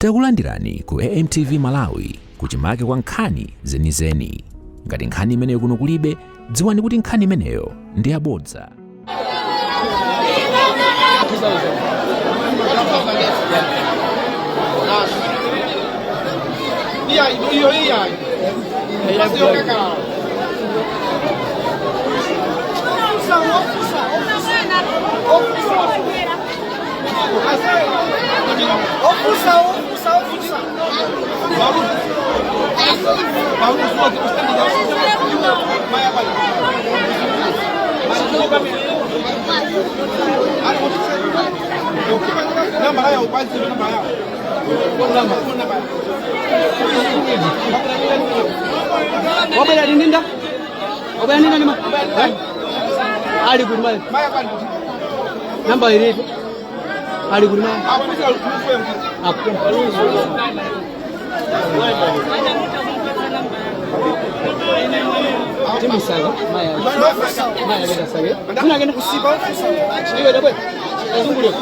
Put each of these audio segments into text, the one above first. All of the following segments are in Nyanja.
Takulandirani ku AMTV Malawi, kuchimake kwa nkhani zenizeni. Ngati nkhani imeneyo kuno kulibe, dziwani kuti nkhani imeneyo ndi yabodza. Wabwera ndinda, wabwera ndinda nima ali kuti mai namba ilipo ali kuti mai. Timusaka maya maya agenda sake kuna agenda kusiba iwe dabwe azungulio.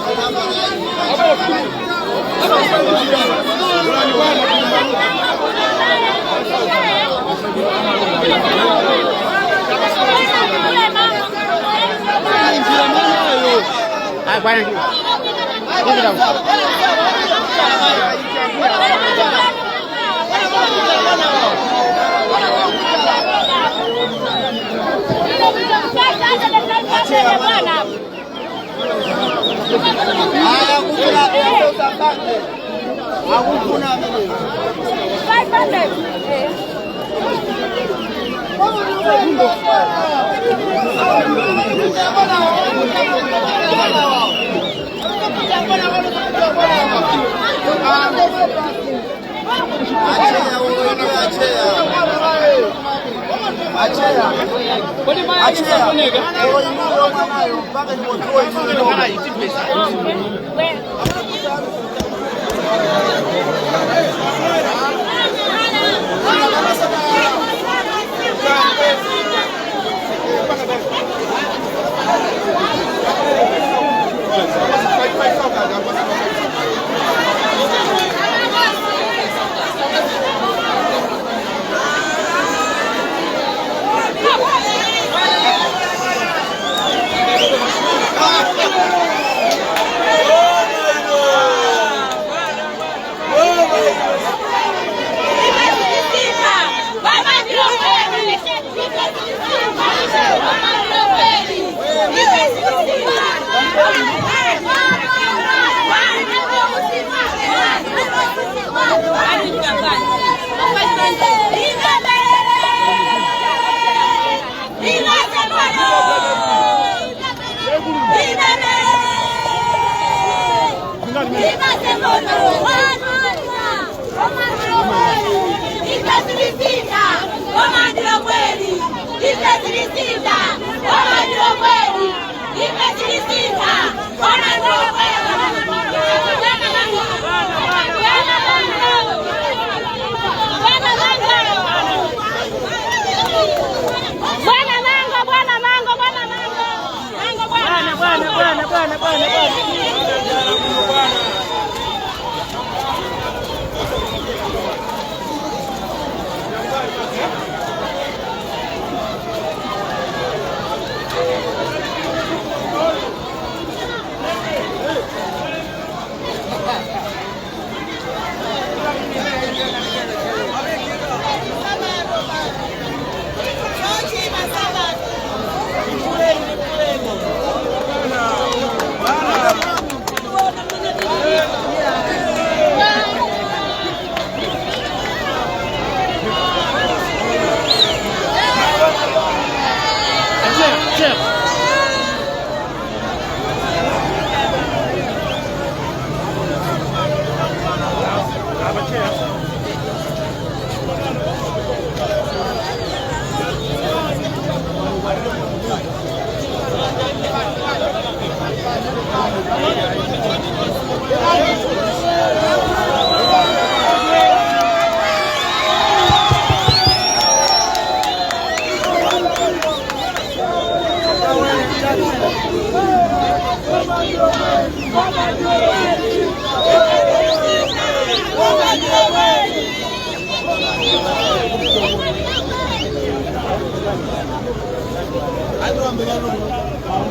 Kodi maya akisakoneka. Bwana Mango, Bwana Mango, Bwana Mango. Mango bwana. Bwana bwana bwana bwana bwana.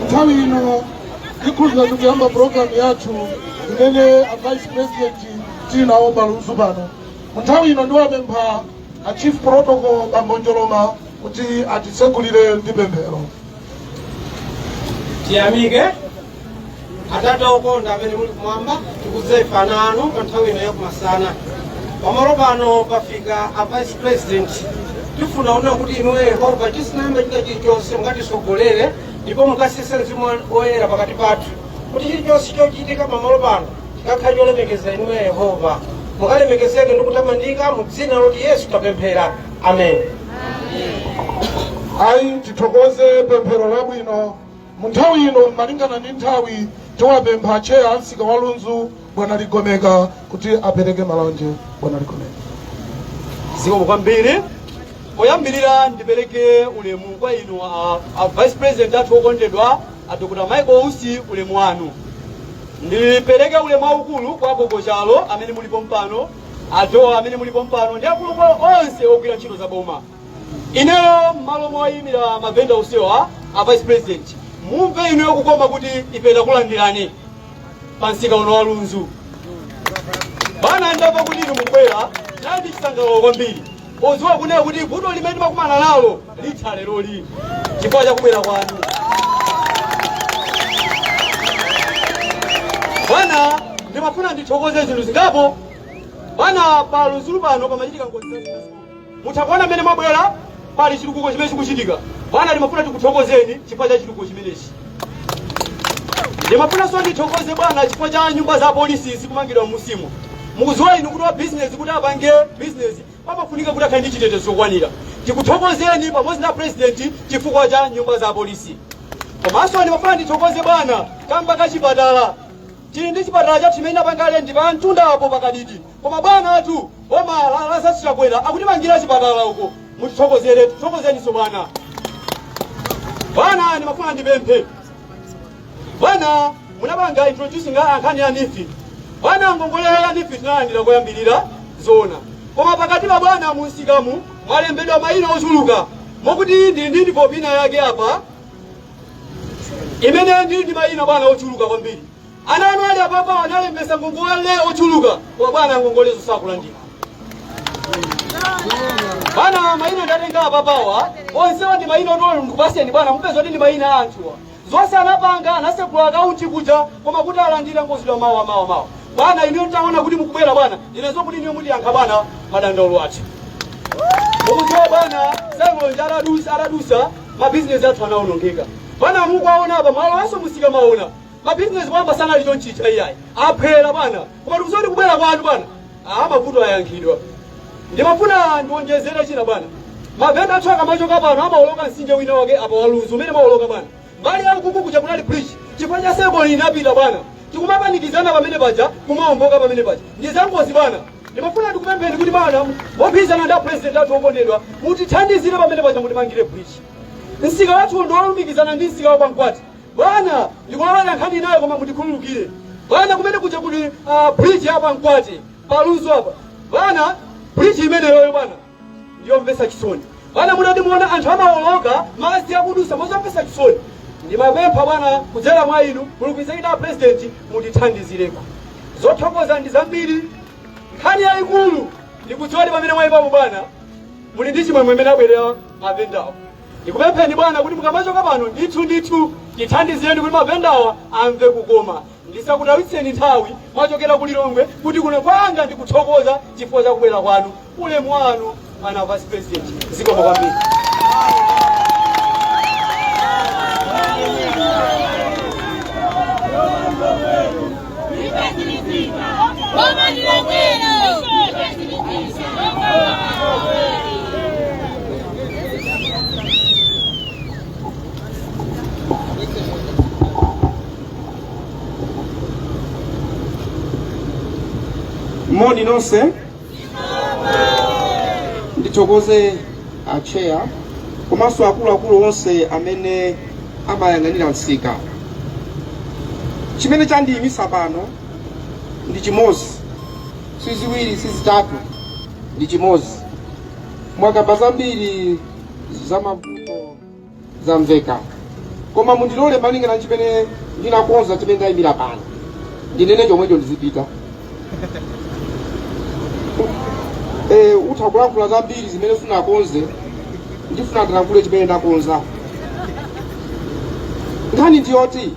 Nthawi ino ndikhulupirira ndikuyamba pulogalamu yathu imene a Vice President tili nawo pa Lunzu pano. Mu nthawi ino ndiwapempha a Chief Protocol, Bambo Njoloma, kuti atitsegulire ndi pemphero. Tiyamike Atate okonda amene muli kumwamba. Tikudza ife ana anu pa nthawi ino yakumasana. Pamalo pano pafika a Vice President. Tifuna kunena kuti inuyo Yehova, tisanayambe china chilichonse, mukatisogolere ndipo mukasise Mzimu Woyera pakati pathu, kuti chilichonse chochitika pamalo pano chikakhale cholemekeza inuyo Yehova. Mukalemekezeke ndi kutamandika. Mu dzina loti Yesu tapemphera, amen. Ayi, tithokoze pemphero labwino. Mu nthawi ino, malingana ndi nthawi, tiwapempha cheya a msika wa Lunzu, Bwana Ligomeka, kuti apereke malonje. Bwana Ligomeka. Zikomo kwambiri. Poyambirira ndipereke ulemu kwa inu a Vice President athu okondedwa, a Dr Michael Usi, ulemu wanu. Ndipereke ulemu waukulu kwa Gogo Chalo amene mulipo mpano, adowa amene mulipo mpano, ndi akuluakulu onse ogwira ntchito za boma. Ineyo m'malo moyimira mavenda onsewa, a Vice President, mumve inuyo kukoma kuti ife takulandirani pa msika uno wa Lunzu. Bwana, ndamva kuti inu mubwera nali ndi chisangalalo kwambiri podziwa kunena kuti vuto limene timakumana nalo litha leroli chifukwa cha kubwera kwanu. Bwana, ndimafuna ndithokoze zinthu zingapo. Bwana, pa Lunzulu pano pamachitika ngozi zazikulu. Mutha kuona mmene mwabwera, pali chitukuko chimene chikuchitika. Bwana, ndimafuna tikuthokozeni chifukwa cha chitukuko chimenechi. Ndimafunanso ndithokoze bwana chifukwa cha nyumba za polisi zikumangidwa m'musimo. Mukudziwa inu kuti wa business kuti apange business pamafunika kuti akhale ndi chitetezo chokwanira. Tikuthokozeni pamodzi na President chifukwa cha nyumba za polisi. Komanso ndimafuna ndithokoze bwana kamba ka chipatala. Tili ndi chipatala chathu chimene tinapanga rent pa mtunda apo pakadidi, koma bwana athu, boma la Lazarus Chakwera akutimangira chipatala uko. Mutithokozere, tithokozeninso bwana. Bwana, ndimafuna ndipemphe, bwana, munapanga introducing nkhani ya NEEF. Bwana, ngongole ya NEEF tinalandira koyambirira, zoona, koma pakati pa bwana munsikamu mwalembedwa mayina ochuluka, mokuti ndili ndi envelope ina yake apa imene ndili ndi mayina, bwana, ochuluka kwambiri. Ana anu ali apapa analembesa ngongole ochuluka, koma bwana, ngongolezo sakulandira. Bwana, mayina ndatenga apapawa onsewa ndi mayina otolo ndikupaseni bwana, mupeza kuti ndi mayina a anthuwa. Zonse anapanga, anasekula akaunti kuja, koma kuti alandira ngozidwa mawa mawa mawa. Bwana, inuyo taona kuti mukubwera bwana, ndinezo kuti inuyo mutiyankha bwana madandaulo athu. Mukudziwa bwana, cyclone atadusa atadusa, mabizinesi athu anaonongeka. Bwana, mukuwaona apa mwalowanso musika, maona mabizinesi kwamba sanali chonchicha iyayi, aphwera bwana, koma tikudziwa kuti kubwera kwanu bwana, mavuto ayankhidwa. Ndimafuna ndionjezere china bwana. Mavenda athu akamachoka pano amawoloka mtsinje wina wake apa wa Lunzu umene mawoloka bwana. Mbali ya ukuku kuja kunali bridge, chifukwa cha cyclone inapita bwana. Tikumapanikizana pamene paja, kumawomboka pamene paja, ndi zangozi bwana. Ndimafuna ndikupempheni kuti bwana, mogwirizana ndi President athu okondedwa, mutithandizire pamene paja, mutimangire bridge. Msika wathu ndiwolumikizana ndi msika wa Kwankwati. Bwana, ndikulowera nkhani inayo, koma mutikhululukire bwana. Kumene kuja kuli bridge apa Mkwati pa Lunzu apa bwana. Bridge imeneyoyo bwana ndiyomvetsa chisoni bwana. Mutati muona anthu amawoloka madzi akudusa, mozomvetsa chisoni. Ndimapempha bwana, kudzera mwa inu mulumikizane ndi President, mutithandizireko. Zothokoza ndi zambiri. Nkhani yayikulu, ndikudziwa kuti pamene mwayipapo bwana muli ndi chimwemwe imene abwerera mavendawo. Ndikupempheni bwana kuti mukamachoka pano, ndithu ndithu tithandizireni kuti mavendawa amve kukoma. Ndisakutawitseni nthawi, mwachokera ku Lilongwe kuti kuno kwanga. Ndikuthokoza chifukwa cha kubwera kwanu. Ulemu wanu bwana Vice President, zikomo kwambiri. Boma ndilomwelo. Moni nonse. Ndithokoze acheya komanso akuluakulu onse amene amayang'anira msika. Chimene chandiyimisa pano ndi chimodzi, si ziwiri, si zitatu, ndi chimodzi. Mwakamba zambiri za mavuto, zamveka. Koma mundilole, malingana ndi chimene ndinakonza, chimene ndayimira pano, ndinene chomwecho, ndizipita. Utha kulankhula zambiri zimene sunakonze, ndifuna ndilankhule chimene ndakonza. Nkhani ndiyoti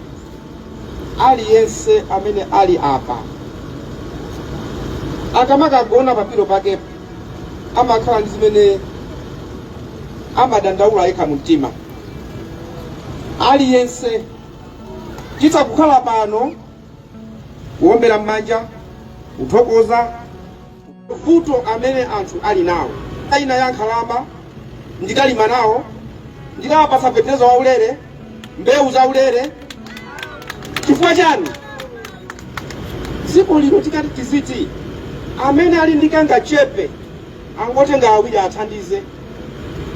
aliyense amene ali apa akamakagona papilo pakepo amakhala ndi zimene amadandaula yekha mu mtima. Aliyense titha kukhala pano kuombera m'manja, kuthokoza vuto amene anthu ali nawo. Ina ya nkhalamba ndikalima nawo, ndikawapatsa fetereza waulere, mbewu zaulere. Chifukwa chani? Dziko lino tikati tiziti amene ali ndi kangachepe angotenga awiri athandize,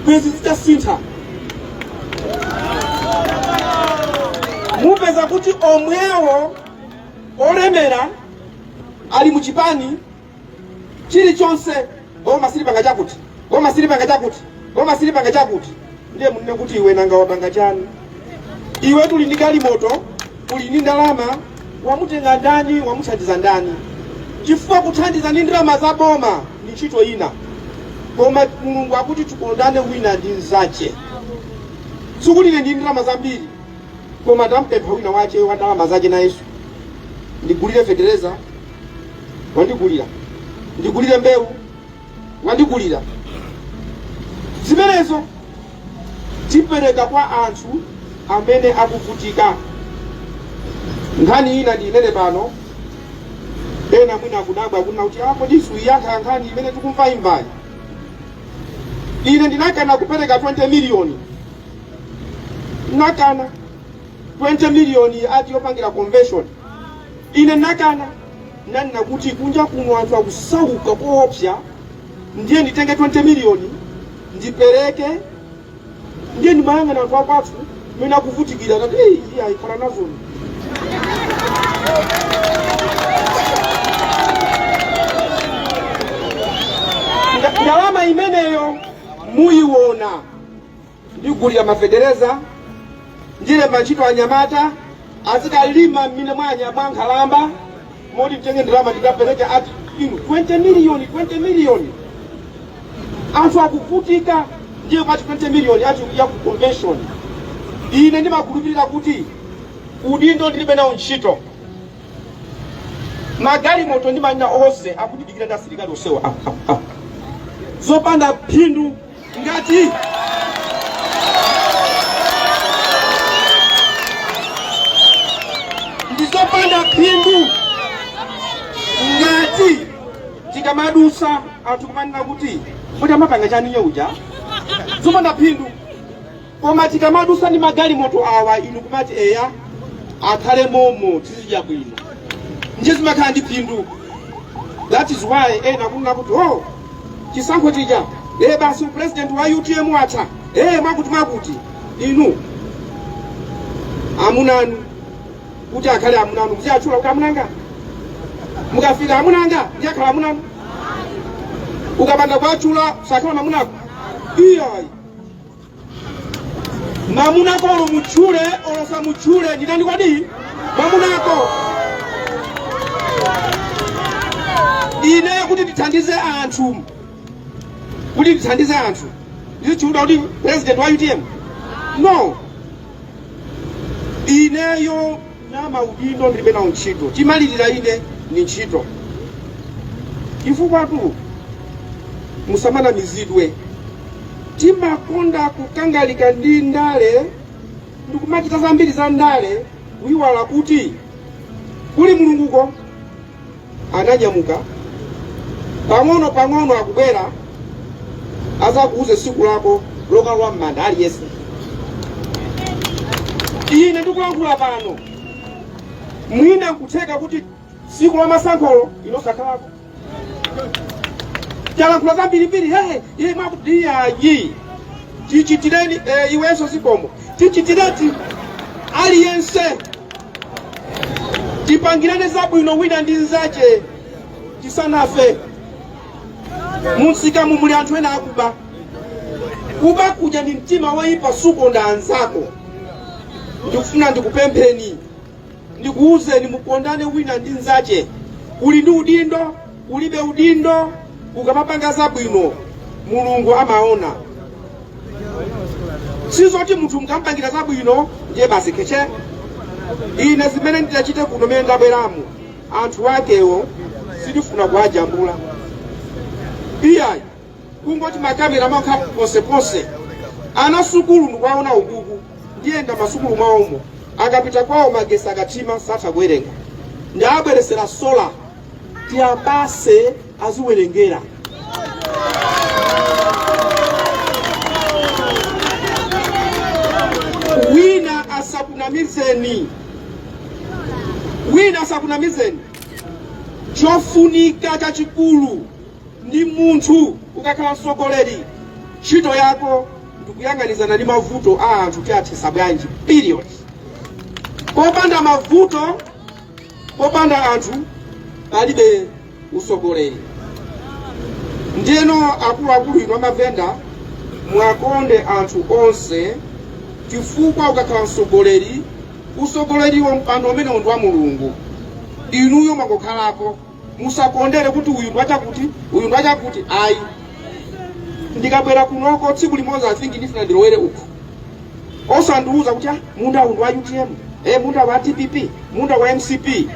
bwezi zitasintha. Mupeza kuti omwewo olemera ali muchipani chilichonse, boma silipanga chakuti, boma silipanga chakuti, boma silipanga chakuti. Ndiye munene kuti iwe nanga wapanga chani? Iwe tuli ndi galimoto, uli ndi ndalama, wamutenga ndani, wamuthandiza ndani? Chifukwa kuthandiza ndi ndalama za boma ndi ntchito ina, koma Mulungu akuti tikondane wina ndi mnzache. Sikuti ine ndi ndalama zambiri, koma ndampempha wina wache wa ndalama zache nayenso, ndigulire fetereza, wandigulira, ndigulire mbewu, wandigulira. Zimenezo tipereka kwa anthu amene akuvutika. Nkhani ina ndi imene pano ena mwina akudabwa kunena kuti, "Ah, kodi suiyankha nkhani imene tikumva imvayi?" Ine ndinakana kupereka 20 miliyoni, nakana 20 miliyoni ati yopangira convention. Ine nakana, nanena kuti kunja kuno anthu akusauka koopsa, ndiye nditenge 20 miliyoni ndipereke? Ndiye ndimayang'ana anthu akwathu mmene akuvutikira, tati, "Ei, iye ayikhala nazoni." Ndalama imeneyo muyiona, ndigulira mafetereza, ndilemba ntchito anyamata azikalima mmene mwanya mwa nkhalamba. Moti nditenge ndalama ndikapereke ati inu 20 miliyoni, 20 miliyoni, anthu akuvutika, ndiye kwati 20 miliyoni ati ya ku convention. Ine ndimakhulupirira kuti udindo ndilibe nawo ntchito. Magalimoto ndi manena onse akutidikira ndi asilikali onsewa. Ah, ah, ah. Zopanda phindu ngati ndizopanda phindu ngati tikamadusa anthu kumanena kuti, "Kuti amapanga chani nye uja?" Zopanda phindu. Koma tikamadusa ndi magalimoto awa, inu kumati, "Eya, akhale momo, tizidya bwino," ndiye zimakhala ndi phindu. That is why ena kunena kuti, "Oh, chisankho chija, basi president wa UTM watha, mwakuti mwakuti." Inu amunanu, kuti akhale amunanu, muziyatchula kuti amunanga. Mukafika, "Amunanga," ndiye akhala amunanu. Ukapanda kuatchula sakhala mamunako, iyayi. Mamunako olo mutchule olo samutchule, ndi ndani kodi mamunako? Ineyo kuti ndithandize anthu, kuti ndithandize anthu, ndizitchulidwa kuti president wa UTM? No. Ineyo na maudindo ndilibe nawo ntchito. Chimalirira ine ni ntchito, chifukwa tu musamanamizidwe, timakonda kukangalika ndi ndale ndikumachita zambiri za ndale, kuyiwala kuti kuli Mulunguko. Ananyamuka pang'ono pang'ono, akubwera azakuuze tsiku lako lokalowa m'manda aliyense. Ine ndikulankhula pano, mwina nkutheka kuti tsiku la masankholo inosakhalako. Talankhula zambirimbiri, hehe, iye mwakuti iyayi. Tichitireni iwenso zikomo, tichitireti aliyense, tipangirane zabwino wina ndi nzache tisanafe. Munsikamu muli anthu ena akuba. Kuba kuja ndi mtima woyipa, sukonda anzako. Ndikufuna ndikupempheni, ndikuwuzeni, mukondane wina ndi nzache. Uli ndi udindo, ulibe udindo, ukamapanga zabwino Mulungu amaona. Sizoti munthu mukampangira zabwino ndiye basi keche. Ine zimene ndidachite kuno mene ndabweramu, anthu akewo sindifuna kuwajambula iyayi, kungoti makamera makha ponseponse. Ana sukulu ndikuwaona ukuku, ndiyenda masukulu mwawomo, akapita kwawo magesi akathima satha kuwerenga. Ndabweresera solar, tiyapase aziwerengera. Wina asakunamizeni, wina asakunamizeni. Chofunika chachikulu ndi munthu ukakhala mtsogoleri, ntchito yako ndikuyang'anizana ndi mavuto a anthu, tiathesa bwanji, period. Popanda mavuto, popanda anthu, palibe usogoleri. Ndiyeno akuluakulu inu amavenda, mwakonde anthu onse, chifukwa ukakhala mtsogoleri, usogoleriwo mpando umenewo ndi wa Mulungu, inuyo mwangokhalako. Musakondere kuti uyu ndi wachakuti, uyu ndi wachakuti, ayi. Ndikabwera kunoko tsiku limodzi, I think ndifuna ndilowere uku, osandiuza kuti ah, munda uwu ndi wa UTM, munda wa DPP, munda wa MCP.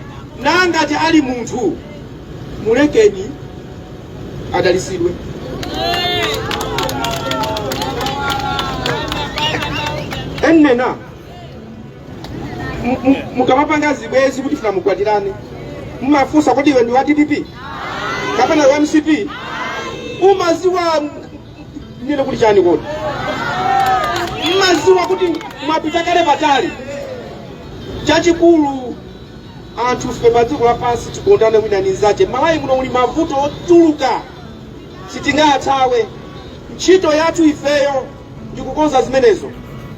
Nangati ali munthu, mulekeni adalisidwe. Ennena mukamapanga zibwezi kuti funa mukwatirane, mumafunsa kuti iwe ndi wa DPP kapena wa MCP? Umaziwa nene kuti chani? Kodi mmaziwa kuti mwapita kale patali? Chachikulu anthu ife pa dziko lapansi tikondane wina ndi nzache. Malawi muno muli mavuto ochuluka, sitingathawe. Ntchito yathu ifeyo ndikukonza zimenezo,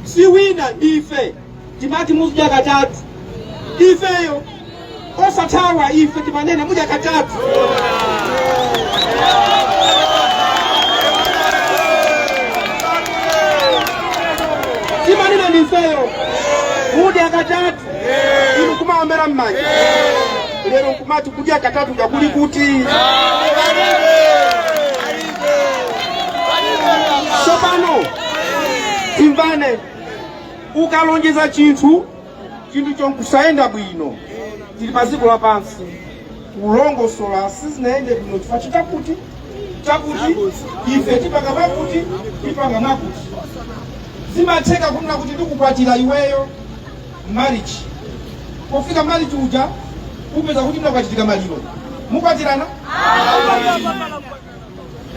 si wina, ndife. Timati muzidya katatu ifeyo, osathawa. Ife timanena mudya katatu. Timanena ndifeyo, mudya katatu, inu kumaombera m'manja. Lero nkumati kudya katatu kuli kuti? Tsopano timvane. Ukalonjeza chinthu, chinthu chonkusayenda bwino, tili pa dziko lapansi, kulongosola sizinayende bwino chifukwa chakuti chakuti, ife tipanga mwakuti, tipanga mwakuti. Zimatheka kunena kuti ndikukwatira iweyo marriage, pofika marriage uja upeza kuti mnakuchitika maliro, mukwatirana?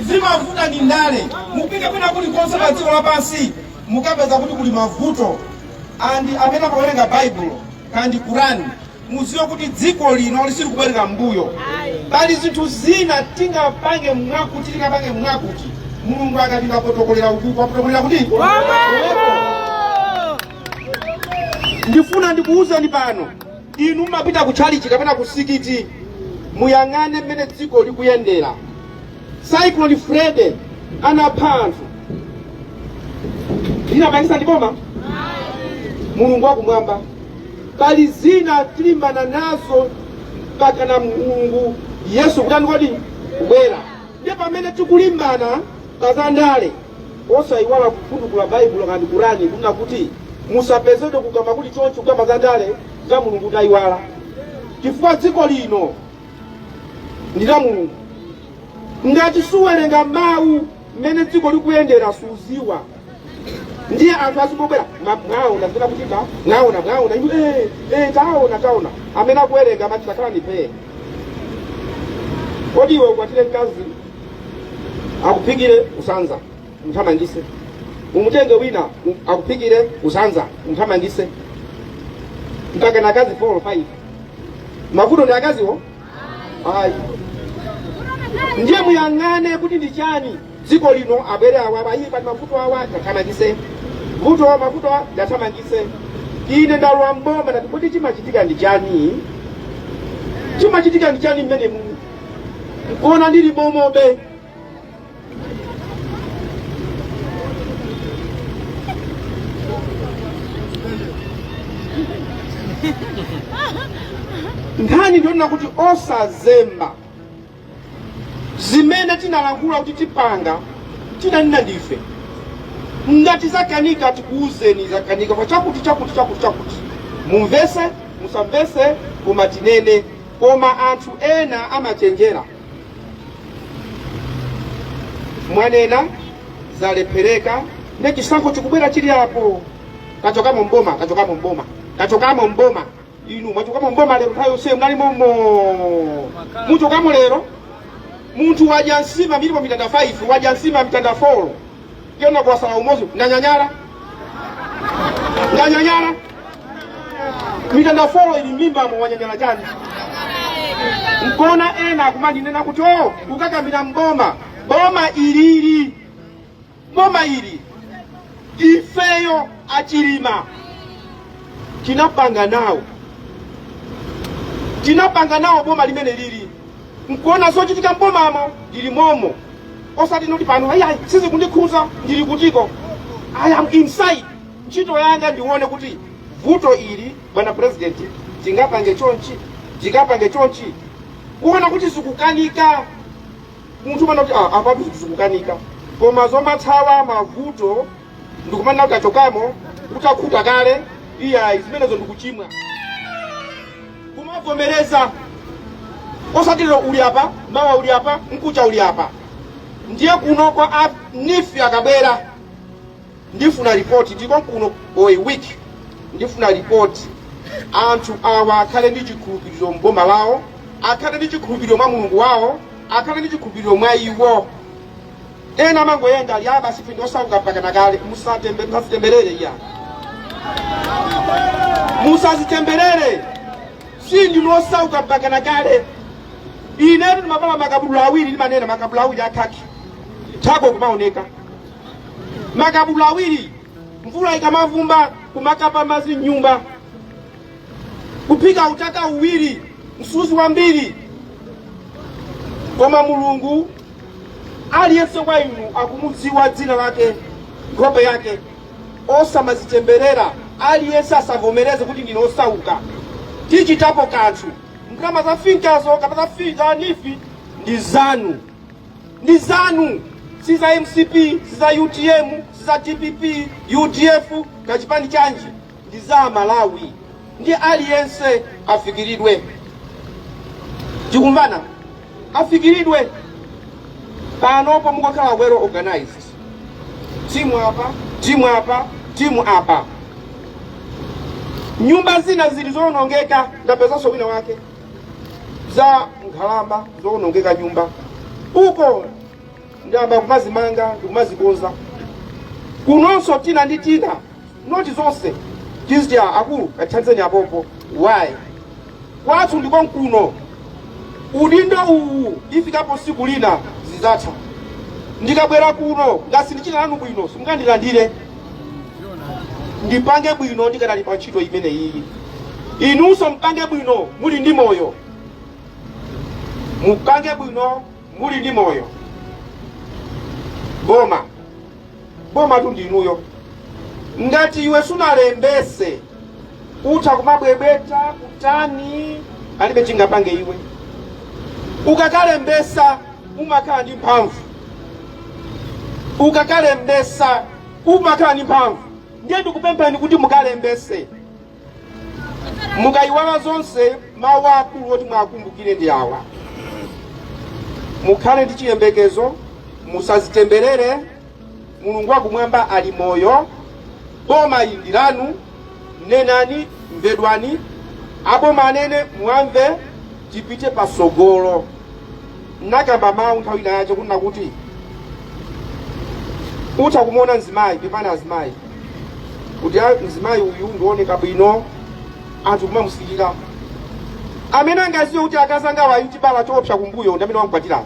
Zimavuta ndi ndale. Mupite kwina kulikonse pa dziko lapansi, mukapeza kuti kuli mavuto. And amene amawerenga Baibulo kandi Kurani, muziwe kuti dziko lino lisili kubwerera mbuyo. Pali zinthu zina tingapange mwakuti, tingapange mwakuti. Mulungu akati ndapotokolera uku, wapotokolera kuti komweko. Ndifuna ndikuwuzeni pano, inu mumapita ku tchalichi kapena ku sikiti, muyang'ane mmene dziko likuyendera. Cyclone Freddy anapha anthu, linapangisa ndi boma? Mulungu wakumwamba. Pali zina tilimbana nazo mpaka na Mulungu Yesu kutani kodi kubwera. Ndiye pamene tikulimbana pazandale, osayiwala kufundukula Baibulo kandi Kurani, kunena kuti musapezedwe kukamba kuti chonchi, kukamba zandale za Mulungu utayiwala, chifukwa dziko lino ndi la Mulungu. Ngati suwerenga mawu, mmene dziko likuyendera suziwa. Ndiye anthu azingobwera, mwaona zimene akuchita, mwaona, mwaona inu, taona, taona. Amene akuwerenga amati takhala ni pee. Kodi iwe ukwatire mkazi akuphikire usanza, umthamangise, umutenge wina akuphikire usanza, umthamangise, mpaka na akazi 4 or 5? Mavuto ndi akaziwo? Ayi. Ndiye muyang'ane kuti ndi chani dziko lino. Abwere awa, ayi, pali mavuto awa, ndathamangise vuto, mavuto awa ndathamangise. Ine ndalowa mboma, ndati kodi chimachitika ndi chani? Chimachitika ndi chani mmene mu nkuona ndili momobe? Nkhani ndionena kuti osazemba zimene tinalankhula kuti tipanga, tinanena ndife. Ngati zakanika, tikuwuzeni zakanika kwa chakuti, chakuti, chakuti, chakuti. Mumvese, musamvese, koma tinene. Koma anthu ena amachenjera. Mwanena zalephereka, ndi chisankho chikubwera chili apo, tachokamo mboma, tachokamo mboma, tachokamo mboma. Inu mwachokamo mboma lero? Nthawi yonse munali momo, muchokamo lero? Munthu wadya nsima milipo mitanda 5, wadya nsima mitanda 4, kena kuwasala umodzi, ndanyanyala, ndanyanyala. Mitanda 4 ili m'mimbamo, wanyanyala chani? Nkona ena akumandinena kuti o kukakamira mboma. Boma ilili, boma ili ifeyo achilima tinapanga nawo, tinapanga nawo boma limene lili nkuona zochitika mbomamo, lili momo. Osati noti pano ayi, sizikundikhuza, ndili kutiko. I am inside. Ntchito yanga ndione kuti vuto ili, bwana President, tingapange chonchi, tingapange chonchi. Kuona kuti zikukanika, munthu umana kuti ah, apatu zinthu zikukanika. Koma zomathawa mavuto ndikumanena kuti achokamo utakhuta kale, iyayi, zimenezo ndikuchimwa. Kumavomereza, osati lero uli apa, mawa uli apa, mkucha uli apa. Ndiye kuno kwa a NEEF akabwera, ndifuna ripoti. Ndiko kuno for a week, ndifuna ripoti. Anthu awa akhale ndi chikhulupiriro mboma lawo, akhale ndi chikhulupiriro mwa Mulungu wawo, akhale ndi chikhulupiriro mwa iwo. Ena amangoyenda ali basi, ife ndiosauka mpaka nakale. Musazitemberere iya, musazitemberere. Si ndinu osauka mpaka nakale. Ine ndimavala makabudula awiri, ndimanena makabudula awiri akhaki, thako kumaoneka. Makabudula awiri, mvula ikamavumba kumakapa madzi mnyumba, kuphika utaka uwiri, msuzi wambiri. Koma Mulungu, aliyense wa inu akumudziwa dzina lake, nkhope yake. Osamazitemberera. Aliyense asavomereze kuti ndine osauka. Tichitapo kanthu. Ndalama za FINCA zo kapena za NEEF ndi zanu, ndi zanu, si za MCP, si za UTM, si za DPP, UDF, kachipani chanji, ndi za Malawi. Ndi aliyense afikiridwe. Tikumvana? Afikiridwe. Panopo mukakhala well organized, timu apa, timu apa, timu apa. Nyumba zina zili zowonongeka. Ndapezanso wina wake za nkhalamba zowonongeka nyumba uko, ndiyamba kumazimanga ndikumazikonza. Kunonso tina ndi tina, noti zonse tiziti akulu kathanzeni apopo. Why? Kwathu ndiko nkuno. Udindo uwu ifikapo siku lina zidzatha. Ndikabwera kuno, ngati sindichita nanu bwino, simungandilandire. Ndipange bwino ndikanali pa ntchito imene iyi. Inunso mpange bwino muli ndi moyo, mupange bwino muli ndi moyo. Boma, boma tu ndinuyo. Ngati iwe sunalembese, utha kumabwebweta kutani, alibe chingapange iwe. Ukakalembesa umakhala ndi mphamvu, ukakalembesa umakhala ndi mphamvu. Ndiye ndikupemphani kuti mukalembese. Mukayiwala zonse, mawu akulu oti mwakumbukire ndi awa: mukhale ndi chiyembekezo, musazitemberere. Mulungu wakumwamba ali moyo. Boma ili ndi lanu. Nenani, mvedwani. Aboma anene, muamve, tipite pasogolo. Nakamba mawu nthawi ina yache kunena kuti utha kumuona mzimayi, pepani azimayi, kuti mzimayi uyu ndioneka bwino, anthu kumamusilira. Amene angaziwe kuti akazi angawo ali chibala choopsa kumbuyo ndi amene wamkwatirayo.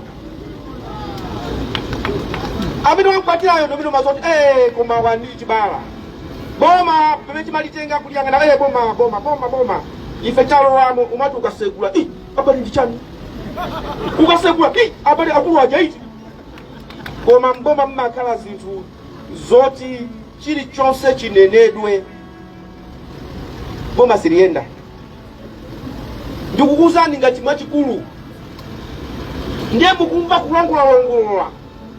Amene wamkwatirayo ndi amene umaziwa kuti koma wandi chibala. Boma pamene timalitenga kuliyang'ana, boma, boma, boma, boma, ife talowamo, umati ukasegula, "Ih, abale, ndi chani?" Ukasegula, "Ih, abale, akulu aja iti." Koma mboma mmakhala zinthu zoti chilichonse chinenedwe, boma siliyenda. Ndikukuwuzani ngati mwachikulu. Ndiye mukumva kulongolalongolola,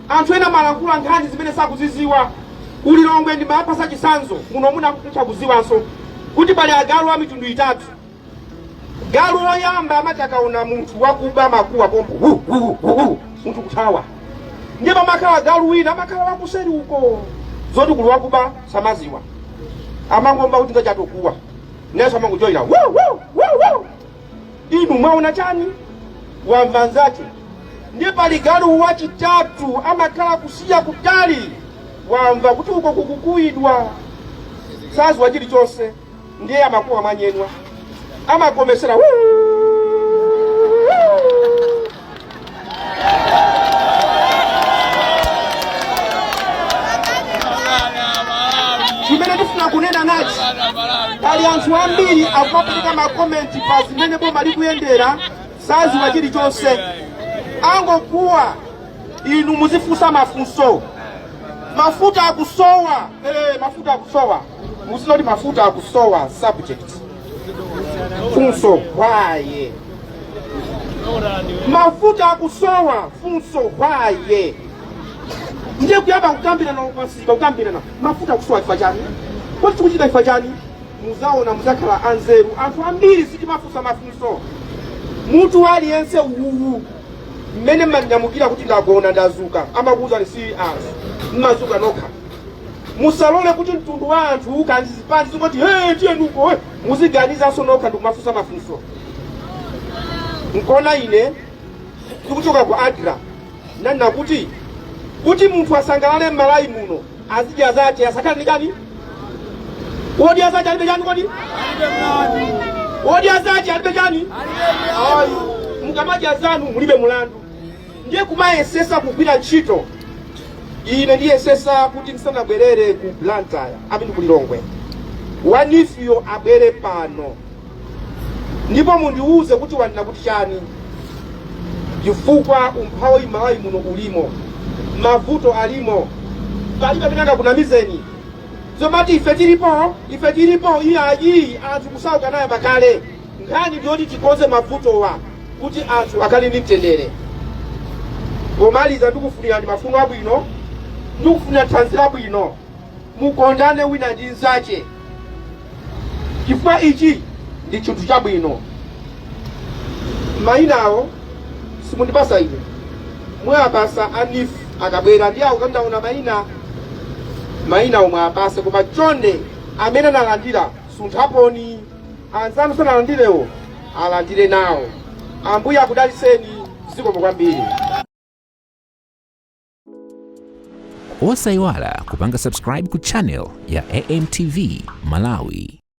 anthu ena malankhula nkhani zimene sakuziziwa. Ku Lilongwe ndimapasa chisanzo muno, munakutha kuziwanso kuti pali agalu a mitundu itatu. Galu woyamba amati akaona munthu wakuba amakuwa pompo, "Wu, wu, wu, wu," munthu kuthawa. Ndiye pamakhala galu wina amakhala wakuseri uko, zoti kuli wakuba samaziwa, amangomva kuti ngachatokuwa, nayenso amangojoyina, "Wu, wu, wu, wu." Inu mwaona chani? Wamva nzake. Ndiye pali galu wachitatu amakhala kusiya kutali, wamva kuti uko kukukuwidwa, saziwa chilichonse, ndiye amakuwa mwanyenwa, amakomesera, "Wuu!" Chimene ndifuna kunena nachi, pali anthu ambiri akumapereka makomenti pa zimene boma likuyendera, saziwa chilichonse, angokuwa. Inu muzifunsa mafunso. Mafuta akusowa, mafuta akusowa, muzinoti mafuta akusowa, subject, funso, why? Mafuta akusowa, funso, why? Ndiye kuyamba kukambirana pasika, kukambirana mafuta akusowa chifukwa chani, kodi tikuchita chifukwa chani? Muzaona muzakhala anzeru. Anthu ambiri sitimafunsa mafunso. Mutu aliyense uwuwu mmene mmanyamukira kuti ndagona ndazuka, amakuwuzani si anthu, mmazuka nokha. Musalole kuti mtundu wa anthu kandi zipani zingoti, "Hey, tiyenuko, hey." Muziganizanso nokha ndikumafunsa mafunso. Nkona ine ndikuchoka ku ADRA nanena kuti munthu asangalale m'Malawi muno azidya zache, asakhale ndi chani? Wodya zache alibe chani? Kodi wodya zache alibe chani? Ayi, mukamadya zanu mulibe mulandu. Ndiye kumayesesa kugwira ntchito. Ine ndiyesesa kuti ndisanabwerere ku Blantyre, amene ku Lilongwe, wa NEEF-yo abwere pano ndipo mundiuze kuti wanena kuti chani, chifukwa umphawi Malawi muno ulimo, mavuto alimo, palibe amene angakunamizeni zomati ife tilipo, ife tilipo. Iyayi, anthu kusauka naye pakale. Nkhani ndiyoti tikonze mavutowa kuti anthu akhale ndi mtendere. Pomaliza, ndikufunirani mafuno abwino, ndikufunira thanzi labwino, mukondane wina ndi nzache, chifukwa ichi ndi chinthu chabwino. Mayinawo simundipasa ine, mwapasa a NEEF akabwera ndi awo kandaona mayina, mayina omwe apase. Koma chonde, amene analandira sunthaponi, anzanu sanalandirewo alandire nawo. Ambuye akudaliseni. Zikomo kwambiri. Osayiwala kupanga subscribe ku channel ya AMTV Malawi.